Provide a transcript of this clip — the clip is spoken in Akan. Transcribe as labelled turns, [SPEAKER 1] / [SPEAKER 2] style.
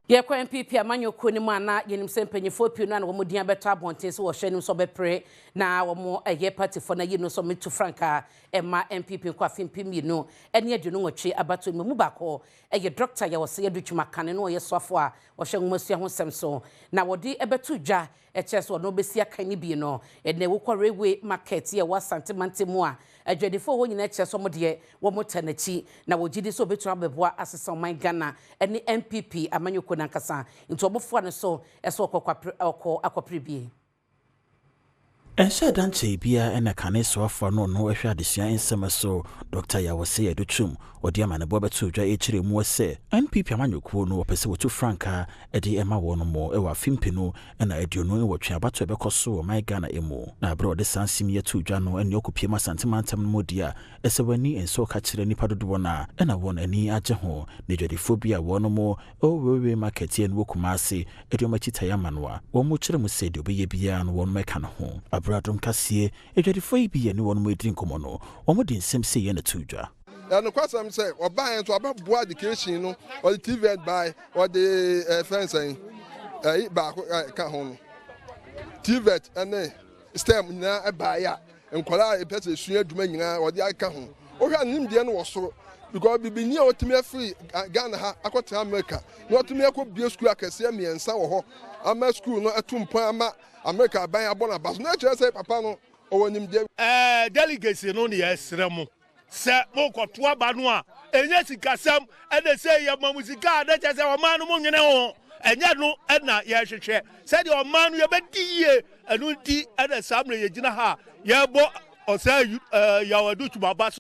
[SPEAKER 1] Yɛkɔ NPP amanyɔkuo no mu a, na yɛnim sɛ mpanyinfoɔ pii no a na wɔn din abɛtɔ abɔnten so wɔhyɛ anim sɛ ɔbɛpere na wɔn ɛyɛ partyfoɔ no ayi no sɛ ɔmɛtu frankaa ɛma NPP nkɔ afe 2028 abatoɔ mu. Mu baako ɛyɛ Dr. Yaw Osei Adutwum Akane no, ɔyɛ soafo a ɔhwɛ nwomasua ho nsɛm so, na wɔde ɛbɛto dwa ɛkyerɛ sɛ ɔno bɛsi akan no bi no. Ɛnna wokɔ Railway Market yɛ wɔ Asante mantam mu a, adwadifoɔ hɔ nyinaa kyerɛ sɛ ɔmo deɛ wɔn ta n'akyi na wɔgye di sɛ obɛtumi abɛboa asesa ɔman Ghana ne NPP amanyɔkuo nankasa, nti ɔmo no so ɛsɛ ɔkɔ akɔpere bie.
[SPEAKER 2] Ɛnhyɛ da nkyɛe biara ɛna kane soafoɔ no ɔno ɛhwɛ adesua nsɛm so, Dr. Yaw Osei Adutwum, ɔde amanebɔ bɛto dwa ɛkyerɛ mu sɛ NPP amanyɔkuo no wɔpɛ sɛ wɔtu frankaa ɛde ɛma wɔn mo ɛwɔ afe 2028 abato ɛbɛkɔ so wɔ man Ghana mu. Na aberɛ ɔde saa nsɛm yi ato dwa no, ɛne ɔkɔpie mu Asante mantam no mu di a ɛsɛ w'ani nso ka kyerɛ nnipa dodoɔ no a ɛna wɔn ani agye ho. Na adwadifoɔ bi a wɔn mo ɛwɔ Railway Market yɛ no wɔ Kumase ɛde wɔn akyi tae ama no a wɔn mo kyerɛ mu sɛ deɛ ɔbɛyɛ biara no wɔn mɛka ne ho. Aberɛ Adom Kaseɛ adwadifoɔ yi bi yɛ ne wɔn mo adi nkɔmmɔ no, wɔn de nsɛm sɛ yɛ na to dwa.
[SPEAKER 3] Ɛnokwasɛm sɛ ɔbaa nso ɔbɛboa education no. Ɔde TVET bae, ɔde ɛfɛn sɛn ɛyi baako ɛka ho no, TVET ɛne STEM nyinaa ɛbaeɛ a nkwadaa a ɛpɛ sɛ esua adwuma nyinaa ɔde aka ho. Wohwɛ a, nimdeɛ no wɔ soro because bibini a wɔtumi afiri Ghana ha akɔtena America na wɔtumi akɔ bie sukuu akɛseɛ mmiɛnsa wɔ hɔ ama sukuu no atu mpɔn ama America aban abɔ n'aba so na ɛkyerɛ sɛ papa no ɔwɔ nimdeɛ.
[SPEAKER 4] Delegates no ne yɛsrɛ mo sɛ mokɔto aba no a, ɛnyɛ sikasɛm ɛna sɛ yɛma mo sika a na kyerɛ sɛ ɔman no mo nwene ho. Ɛnyɛ no ɛna yɛhwehwɛ, sɛdeɛ ɔman no yɛbɛdi yie. Ɛno nti ɛna saa mmerɛ yɛgyina ha a yɛbɔ ɔsɛ Yaw Adutwum aba so.